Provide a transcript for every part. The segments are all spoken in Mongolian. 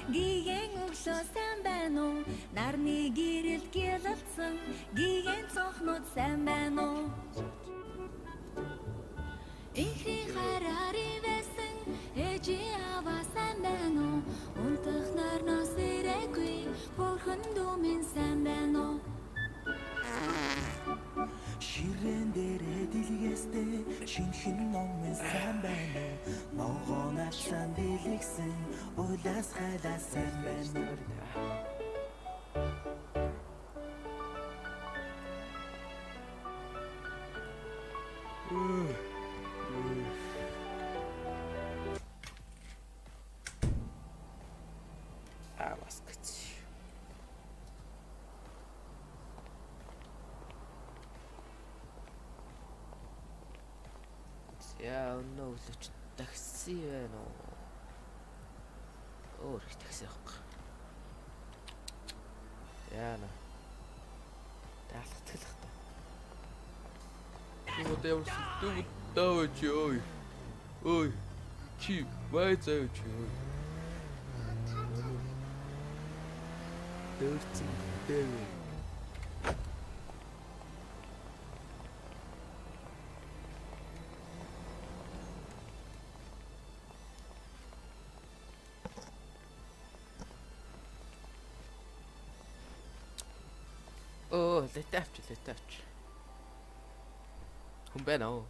Гигэн өглөө сайн байна уу? Нарны гэрэл гялалцсан гигэн цонхнууд сайн байна уу? Инхрийн хараар ивэсэн ээжийн аваа сайн байна уу? Унтах нарноос ирээгүй хөрхөн дүү минь сайн байна уу? Ширээн дээрээ дэлгэстэй шинхэн ном минь сайн байна уу? Ногоон алсан дэлгсэн улаас хайлаа сайн байна уу? Аа бас гэж. За өнөө өглөөч такси байна уу? Өөр их такси авах. Яана. Даалгатгалах та. Чи одоо ямар сүлдүү даа чи ой. Ой. Чи бай заяа чи ой. Дөрцөн дэвэ. Оо, летэ авч, летэ авч. Хүн байна уу?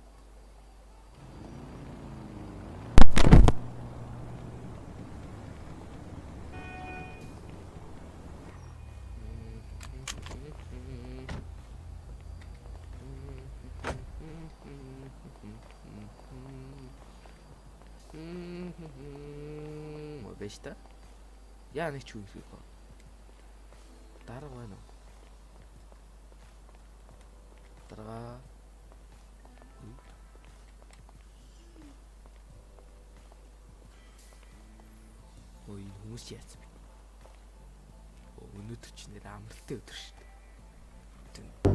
Бэж та. Яа нэг ч үгүй юм. Дарга байна уу? Дарга. Ой, энэ хүмүүс яасан бэ? Өнөөдөр ч нэр амралтай өдөр шүү дээ.